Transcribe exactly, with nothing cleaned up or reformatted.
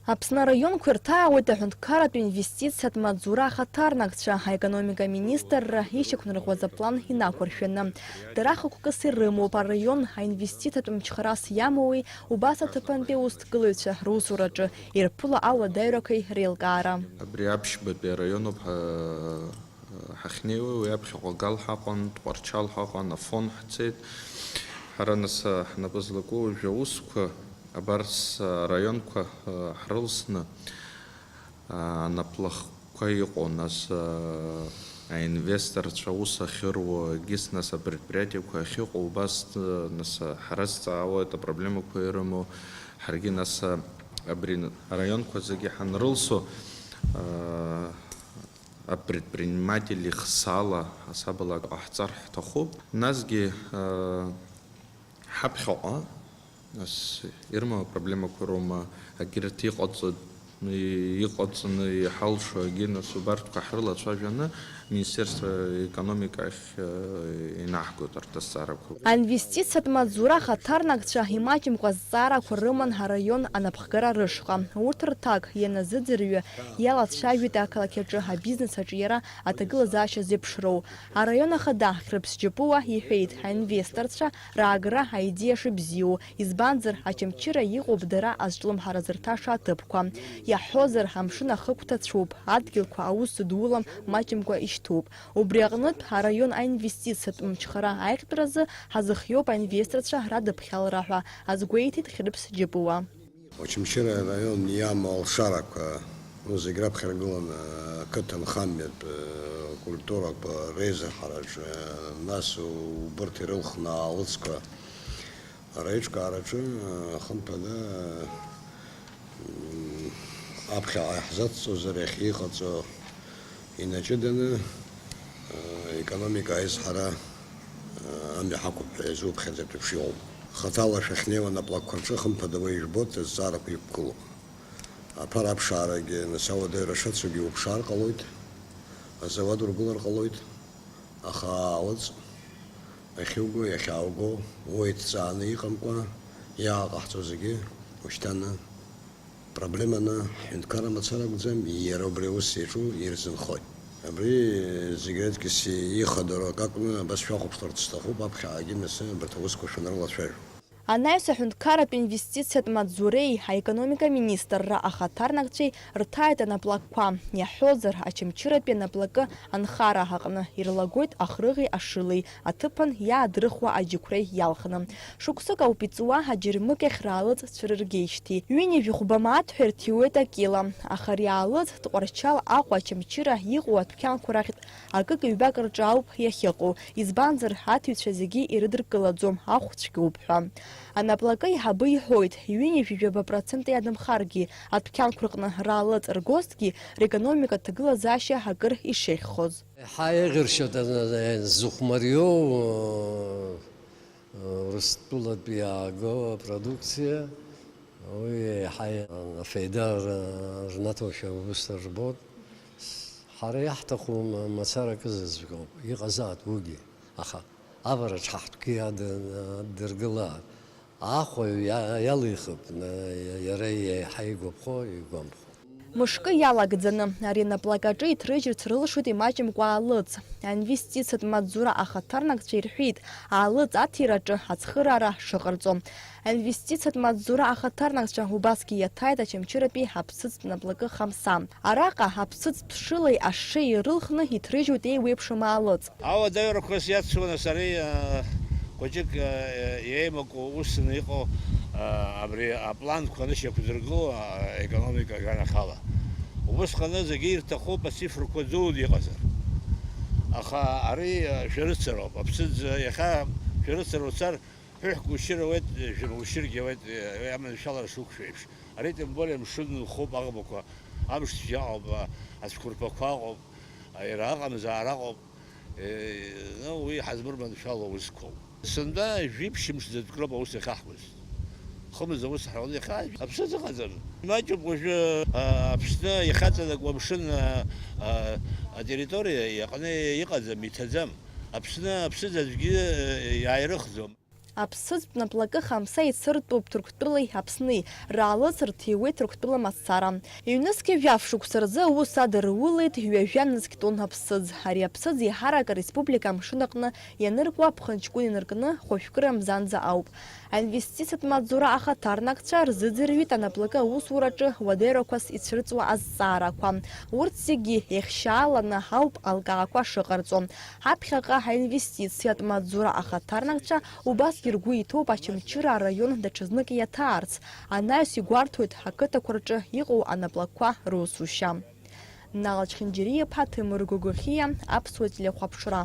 Аԥсны араионқәа ирҭаауеит аҳәынҭқарратә инвестициатә маҵзура ахаҭарнакцәа, аекономика министрра ишьақәнарӷәӷәаз аплан инақәыршәаны. Дара хықәкыс ирымоуп араион аинвестициатә мчхарас иамоуи, убас аҭыԥантәи аусҭгылаҩцәа русураҿы ирԥыло ауадаҩрақәеи реилкаара. Абри аԥшьбатәи араионуп ҳа-, ҳахьнеиуа, уи аԥхьаҟа Гал ҳаҟан, Тҟәарчал ҳаҟан, Афон ҳцеит. Ҳара нас ҳнапы злаку уажәы аусқәа абарс араионқәа ҳрылсны, анаплахқәа иҟоу, нас аинвесторцәа аус ахьыруа, егьыс нас апредприятиеқәа ахьыҟоу, убас нас ҳрызҵаауеит апроблемақәа ирымоу, ҳаргьы нас абри араионқәа зегьы ҳанрылсо, апредприниматель ихсаала асабалак ҟаҳҵар ҳҭахуп. Насгьы, ҳаԥхьаҟа, нас, ирымоу апроблемақәа роума, егьырҭ иҟаҵо-, иҟаҵаны иҳалшо, егьи, нас, убарҭқәа ҳрылацәажәаны, Министерство экономика ахь, э, инаҳгоит арҭ азҵаарақәа. Аинвестициатә маҵзура ахаҭарнакцәа имаҷымкәа азҵаарақәа рыман араион анапхгара рышҟа. Урҭ рҭак ианазыӡырҩы, иалацәажәеит ақалақь аҿы абизнес аҿиара аҭагылазаашьа зеиԥшроу. Араион ахада Хьрыԥс Џьапуа иҳәеит, аинвесторцәа раагара аидеиа шыбзиоу, избанзар, Очамчыра иҟоуп дара азҿлымҳара зырҭаша аҭыԥқәа. Иаҳҳәозар, амшын ахықә ҭацәуп, адгьылқәа аус зыдулам маҷымкәа ишьҭоуп. Убри аҟнытә, араион аинвестициатә мчхара аиӷьтәразы ҳазыхиоуп аинвесторцәа радыԥхьалара ҳәа азгәеиҭеит Хьрыԥс Џьапуа. Очамчыра араион иамоу алшарақәа, ну, зегь раԥхьа иргыланы, ақыҭанхамҩатә, культуратә реизырҳараҿы, нас убырҭ ирылхны аалыҵқәа, араиҿкаараҿы, хымԥада, м, аԥхьаҟа иаҳзацҵозар иахьа иҟаҵо, инаҷыданы, э, економика аизҳара, э, амҩа ҳақәуп ҳәа иазуԥхьаӡатәуп шиҟоу. Хаҭала шәахьнеиуа анаплакқәа рҿы, хымԥада, уа ижәбоит, азҵаарақәа иқәгылоуп. Аԥара аԥшаарагьы, нас, ауадаҩра шацугьы уԥшаар ҟалоит, азауад ургылар ҟалоит, аха аалыҵ ахьуго, иахьаауго, уеидҵааны иҟамкәа, иааҟаҳҵо зегьы ушьҭаны проблеманы ҳҳәынҭқарра мацара акәӡам, иара убри аус иаҿу ирзынхоит. Абри зегь рыдкьыс ихадароу акы акәны абас шәахәаԥшларц сҭахуп, аԥхьаҟагьы нас абарҭ аусқәа шәанрылацәажәо. Анаҩс аҳәынҭқарратә инвестициатә маҵзуреи аекономика министрра ахаҭарнакцәеи рҭааит анаплакқәа. Иаҳҳәозар, Очамчыратәи анаплакы анхара аҟны ирлагоит ахрыӷи ашылеи аҭыԥан иаадрыхуа аџьықәреи иалхны. Шықәсык ауп иҵуа аџьармыкьахь раалыҵ цәырыргеижьҭеи. Ҩынҩажәи хәба мааҭ ҳәа ирҭиуеит акила. Аха ари аалыҵ Тҟәарчал, Аҟәа, Очамчыра иҟоу адәқьанқәа рахьтә акык-ҩбак рҿы ауп иахьыҟоу, избанзар, аҭыҩцәа зегьы ирыдыркылаӡом, ахә цәгьоуп ҳәа. Анаплакы аиҳабы иҳәоит, ҩынҩажәи жәаба процент иадамхаргьы, адәқьанқәа рҟны раалыҵ ргозҭгьы, рекономикатә ҭагылазаашьа акыр ишеиӷьхоз. Еиҳа еиӷьыршьоит, э, зыхәмариоу, э, Урыстәылатәи иааго апродукциа, уи еиҳа афеида р-, рнаҭошәа аус рбоит. Ҳара иаҳҭаху м-, мацара акы зыӡбоуп, иҟазаат уигьы, аха авараҿ ҳахәҭгьы ада-, адыргылаат. Аахәаҩ иа-, иалихып, н-, иара еиҳа игәаԥхо, игәамԥхо. Мышкы иалагӡаны, ари анаплакаҿы иҭрыжьырц рылшоит имаҷымкәа аалыҵ. Аинвестициатә маҵзура ахаҭарнакцәа ирҳәеит, аалыҵ аҭираҿы ацхыраара шыҟарҵо. Аинвестициатә маҵзура ахаҭарнакцәа убасгьы иаҭааит Очамчыратәи аԥсыӡтә наплакы хамса. Араҟа аԥсыӡтә шылеи ашшеи ирылхны иҭрыжьуеит еиуеиԥшым аалыҵ. Ауадаҩрақәас иацу нас ари, а, хәыҷык, а, еимаку усны иҟоу, а, абри апланқәа анышьақәдыргыло, а, економика аганахьала. Убысҟаны зегьы ирҭахуп ацифрқәа дуны иҟазар. Аха ари, а, шәарыцароуп. Аԥсыӡ, а, иахьа шәарыцара уцар, ҳәыҳәк ушьыр ауеит, жәаба ушьыргьы ауеит, уи аманшәалара шуқәшәо еиԥш. Ари тем более мшын лхоуп аӷбақәа, амш цәгьа ыҟоуп, а, ацәқәырԥақәа ыҟоуп, а, иара аҟамзаара ыҟоуп. Е, ну, уи ҳазмырманшәало аусқәоуп. Сынтәа жәиԥшь мшӡатәк роуп аус иахьаҳуаз. Хымз аус ҳауан иахьа аԥсыӡ ыҟаӡам. Имаҷуп уажәы, а, Аԥсны иахьаҵанакуа амшын, а, а, атерриториа иаҟны иҟаӡам, иҭаӡам. Аԥсны аԥсыӡ аӡәгьы, э, иааирыхӡом. Аԥсыӡтә наплакы хамса ицыртәуп Ҭырқәтәылеи Аԥсни, раалыҵырҭ иуеит Ҭырқәтәыла мацара. Ҩнызқьи жәаф шықәса рзы аус адырулеит ҩажәа нызқь тонна ԥсыӡ. Ари аԥсыӡ еиҳарак ареспублика амшын аҟны ианыркуа аԥхынҷкәын инаркны хәажәкыра мзанӡа ауп. Аинвестициатә маҵзура ахаҭарнакцәа рзыӡырҩит анаплакы аусураҿы уадаҩрақәас ицәырҵуа азҵаарақәа. Урҭ зегьы еихшьааланы ауп алкаақәа шыҟарҵо. Ҳаԥхьаҟа аинвестициатә маҵзура ахаҭарнакцәа убасгьы ргәы иҭоуп Очамчыра араион даҽазнык иаҭаарц, анаҩс игәарҭоит ақыҭақәа рҿы иҟоу анаплакқәа русушьа. Нал Чхинџьариа-иԥа, Ҭемыр Гогохиа, Аԥсуа телехәаԥшра.